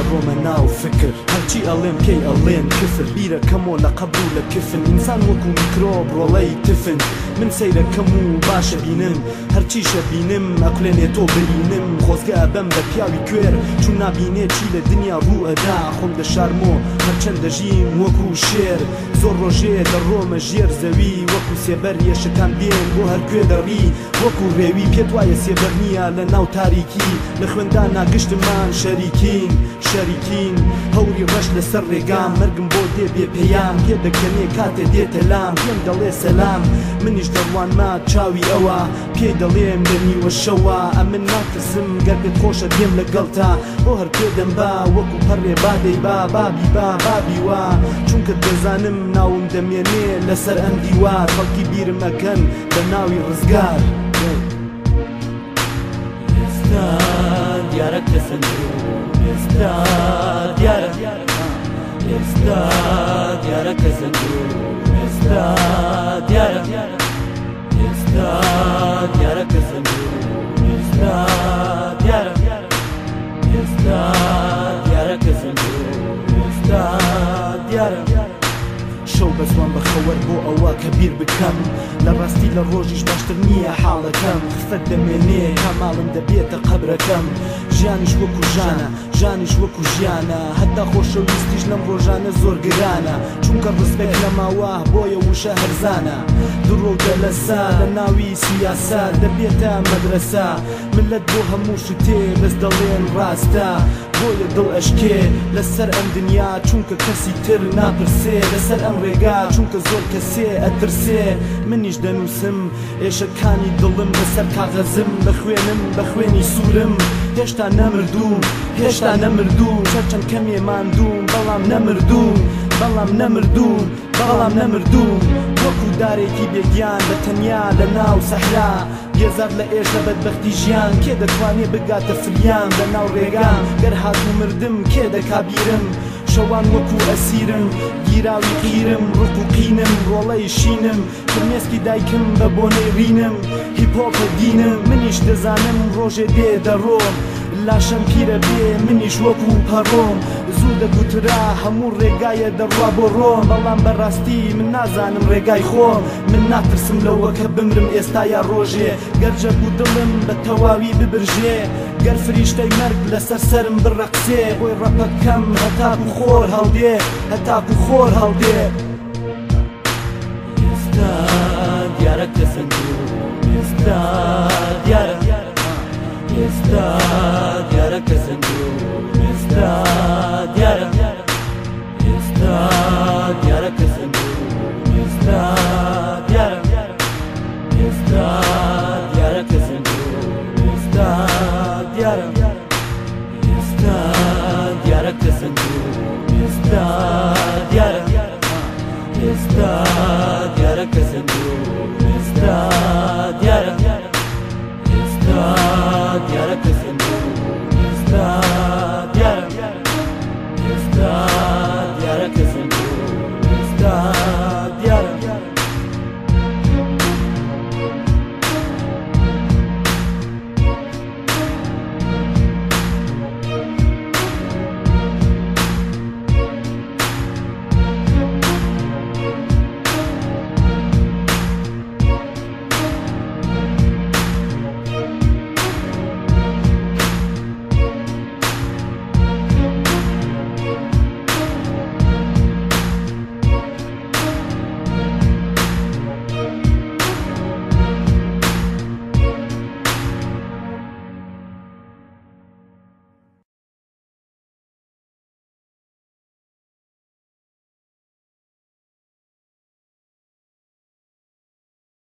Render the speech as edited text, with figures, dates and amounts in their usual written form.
دەڕۆمە ناو فکر. هەرچی ئەڵێم پێی ئەڵێن کفر. بیرەکەمۆ لە قەبر و لە کفن. ئینسان وەکو میکرۆب ڕۆڵەی تفن. من سەیرەکەم و باشە بینم. هەرچیشە بینم ئەکولێنێ تۆ برینم. خۆزگە ئەبەم بە پیاوی کوێر. چون نابینێ چی لە دنیا ڕوو ئەدا. خۆم دەشارمۆ هەرچەند دەژیم وەکو شێر. زۆر ڕۆژێ دەڕۆمە ژێر زەوی. وەکو سێبەر یەشەکان دێن بۆ هەرکوێ دەڕی. وەکو ڕێوی پێت وایە سێبەر نییە لە ناو تاریکی. لە خوێندانا گشتمان شەریکین شەریکین. هەوری ڕەش لەسەر ڕێگام. مەرگم بۆ دێ بێ پەیام. پێ دەکەنێ کاتێ دێتە لام. پێم دەڵێ سەلام. منیش دەڕوانمە چاوی ئەوە. پێی دەڵێم لە نیوە شەوە. ئەمن ناترسم گەر پێت خۆشە دێم لەگەڵتا. بۆ هەرکوێ دەمبا وەکو پەڕێ با دەیبا. بابی با بابی وا. چونکە دەزانم ناوم دەمێنێ لەسەر ئەم دیوار. خەڵکی بیرم ئەکەن بە ناوی ڕزگار. ئێستا دیارە کە زەنگوم. ئێستا دیارە. ئێستا دیارە کە زەنگوم. ئێستا دیارە. ئێستا دیارە کە زەنگوم. ئێستا دیارە. ئێستا دیارە کە زەنگوم. ئێستا دیارە. شەو بەزوان بە خەوەر بۆ ئەوە کە بیر بکەم. لە ڕاستی لە ڕۆژیش باشتر نییە حاڵەکەم. خفەت دەمێنێ تا ماڵم دەبێتە قەبرەکەم. ژیانیش وەکو ژانە، ژانیش وەکو ژیانە. هەتا خۆشەویستیش لەم ڕۆژانە زۆر گرانە. چونکە ڕسپێک نەماوە بۆیە وشە هەرزانە. دڕۆ و دەلەسە لە ناوی سیاسە دەبێتە مەدرەسە. ملت بۆ هەموو شتێ بەس دەڵێن ڕاستە. بۆیە دڵ ئەشکێ لەسەر ئەم دنیا. چونکە کەسی تر ناپرسێ لەسەر ئەم ڕێگا. چونکە زۆر کەسێ ئەترسێ. منیش دەنووسم ئێشەکانی دڵم لەسەر کاغەزم. بە خوێنم بە خوێنی سوورم. هێشتا نەمردووم هێشتا نەمردووم. چەند کەمێ ماندووم بەڵام نەمردووم. بەڵام نەمردووم بەڵام نەمردووم. وەکو دارێکی بێگیان بە تەنیا لە ناو سەحرا. بێزار لە ئێش لە بەدبەختی ژیان. کێ دەتوانێ بگاتە فریام لە ناو ڕێگام. گەر هاتوو مردم کێ دەکا بیرم. شەوان وەکو ئەسیرم گیراوی قیرم. ڕق و قینم ڕۆڵەی شینم. فرمێسکی دایکم بە بۆنەی ڕینم. هیپۆپە دینم. منیش دەزانم ڕۆژێ دێ دەڕۆم. لاشەم پیرە بێ منیش وەکو پەڕۆم. زوو دەگوترا هەموو ڕێگایە دەڕوا بۆ ڕۆم. بەڵام بەڕاستی من نازانم ڕێگای خۆم. من ناترسم لەوە کە بمرم ئێستا یا ڕۆژێ. گەرجە بوو دڵم بە تەواوی ببرژێ. گەر فریشتەی مەرگ لەسەر سەرم بڕەقسێ. بۆی ڕەپەکەم هەتاکو خۆر هەڵدێ. هەتاکو خۆر هەڵدێ.